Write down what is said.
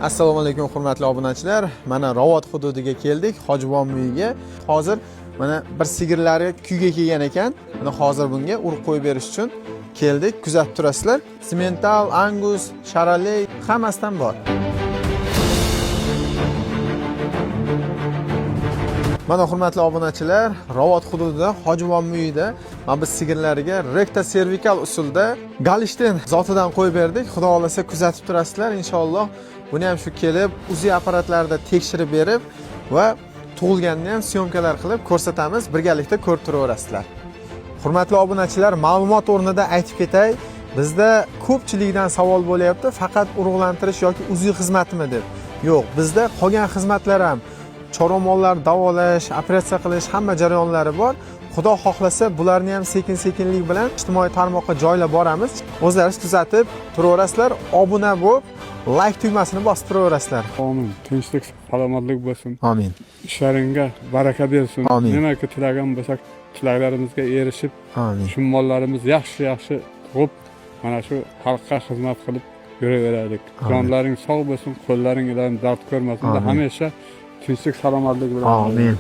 Assalomu alaykum, hurmatli obunachilar. Mana Ravot hududiga keldik, Hojibom uyiga. Hozir mana bir sigirlari kuyga kelgan ekan. Mana hozir bunga urug' qo'yib berish uchun keldik. Kuzatib turasizlar. Simental, Angus, Charolais hammasidan bor. Mana, hurmatli obunachilar, Ravot hududida Hojibom uyida mana biz sigirlariga rekta servikal usulda Galishten zotidan qo'yib berdik. Xudo xohlasa, kuzatib turasizlar inshaalloh. Buni ham shu kelib UZI apparatlarida tekshirib berib va tug'ilganini ham syomkalar qilib ko'rsatamiz. Birgalikda ko'rib turaverasizlar. Hurmatli obunachilar, ma'lumot o'rnida aytib ketay, bizda ko'pchilikdan savol bo'lyapti, faqat urug'lantirish yoki UZI xizmatimi deb. Yo'q, bizda qolgan xizmatlar ham, chorva mollar davolash, operatsiya qilish, hamma jarayonlari bor. Xudo xohlasa, bularni ham sekin-sekinlik bilan ijtimoiy tarmoqqa joylab boramiz. O'zlaringiz kuzatib turaverasizlar, obuna bo'lib, layk tugmasini bosib turaverasizlar. Amin. Tinchlik, salomatlik bo'lsin. Amin. Ishlaringga baraka bersin. Amin. Nimaki tilagan bo'lsak, tilaklarimizga erishib, Amin. shu mollarimiz yaxshi yaxshi tug'ib, mana shu xalqqa xizmat qilib yuraveraylik. Amin. Jonlaring sog' bo'lsin, qo'llaring iloyim dard ko'rmasin. Amin. Hamisha tinchlik, salomatlik bilan. Amin.